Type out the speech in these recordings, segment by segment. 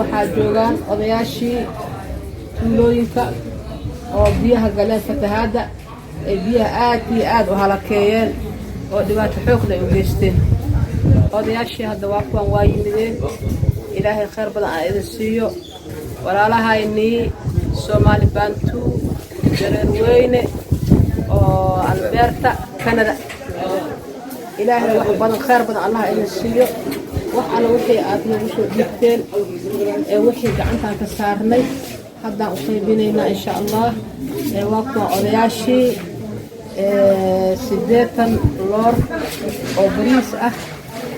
Waxaa joogaan odayaashii tuulooyinka oo biyaha galeen, fatahaadda ay biyaha aad iyo aad u halakeeyeen oo dhibaato xoogna ay u geysteen. Odayaashii hadda waa kuwan, waa yimideen. Ilaahay khayr badan aan idin siiyo, walaalahaynii Soomaali Bantu Jareer Weyne oo Alberta, Canada. Ilaahay wax badan, khayr badan Allah idin siiyo. Wax alla wixii aad nagu soo dhiibteen ee wixii gacantaan ka saarnay haddaan u qaybinaynaa, insha Allah. Waa kuwan odayaashii. 80 loor oo bariis ah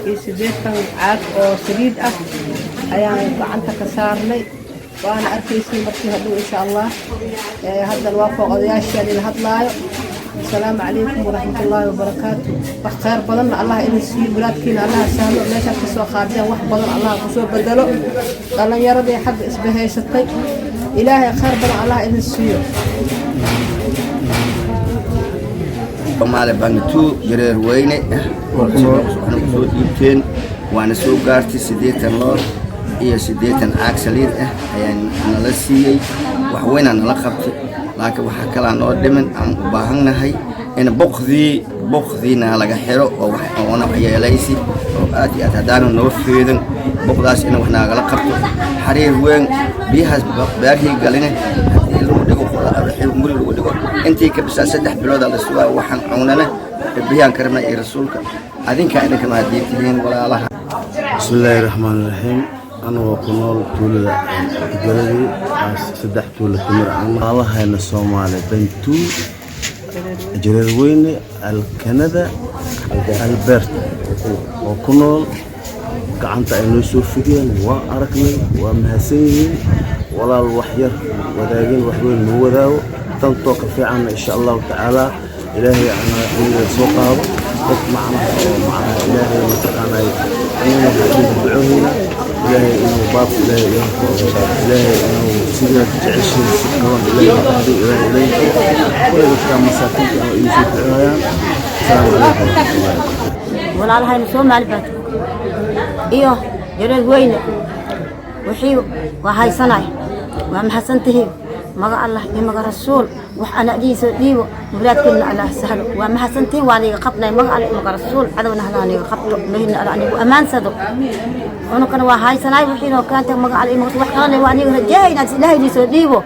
iyo 80 caag oo saliid ah ayaan gacanta ka saarnay, waana arkaysay markii hadhow, insha Allah. Haddana waa kuwa odayaashii aan idin hadlaayo. Asalaamu calaykum waraxmatullaahi wabarakaatu. Wax khayr badanna Allah idin siiyo, muraadkiina Allah sahlo, meeshaad ka soo qaadeen wax badan Allah kusoo bedelo. Dhallinyaradii xagga isbahaysatay, Ilaahay khayr badan Allah idin siiyo. Soomaali Bantu Jareer Weyne waxna kusoo dhiibteen, waana soo gaartay. 80 loor iyo 80 caag saliid ah ayaa nala siiyey. Wax weynaa nala qabtay, laakiin waxaa kalaa noo dhiman aan u baahannahay in boqdiina laga xiro oo wax oona waxyeelaysi oo aad iyo aad haddaanu noo feedan boqdaas in wax naagala qabto. Xariir weyn biyahaas beerhii galine haddii lagu dhigo, guri lagu dhigo, intii ka bisaa 3 bilooda la sugaa. Waxaan cunana biyaan ka rabnaa iyo rasuulka adinkaa idinka mahadiin tihiin, walaalaha. Bismillaahi raxmaani raxiim. Anagoo ku nool tuulada Galadii, saddex tuulo kamid ah, walaalahayna Soomaali Bantuu Jareerweyne Alkanada Alberta oo ku nool, gacanta ay noo soo fidiyeen waa aragnay, waa mahadsan yihiin. Walaal, wax yar wadaagin, wax weyn noo wadaago, tantoo ka fiicanna, insha Allahu tacaala, Ilaahay anaga soo qaado dad macnaha oo macnaha Ilaahay mataqaanay. Anagana waxaan idinku ducoohayna Ilaahay inuu baabka, Ilaahay idin furo, Ilaahay inuu sidaad jeceshiin si qaban, Ilaahay dhahdo, Ilaahay idin furo. Kulay dadka masaakiinta oo idin soo ducoohayaan. Asalaamu calaykum waraxmatullahi. Walaalahayna Soomaali baa iyo Jareer Weyne wixii waa haysanay, waa mahadsantihiin. Maga Allah iyo maga rasuul, wax ana dhiisoo dhiibo, muraadkeedna Allah sahlo. Waa mahadsantihiin, waa niga qabnay. Maga Allah iyo maga rasuul, cadowna Allah niga qabto, mahidna Allah nigu ammaansado. Unukana waa haysanay wixiinoo keentay. Maga Allah iyo maga, wax kalena waa niga rajeeynaa Ilaahay dhiisoo dhiibo.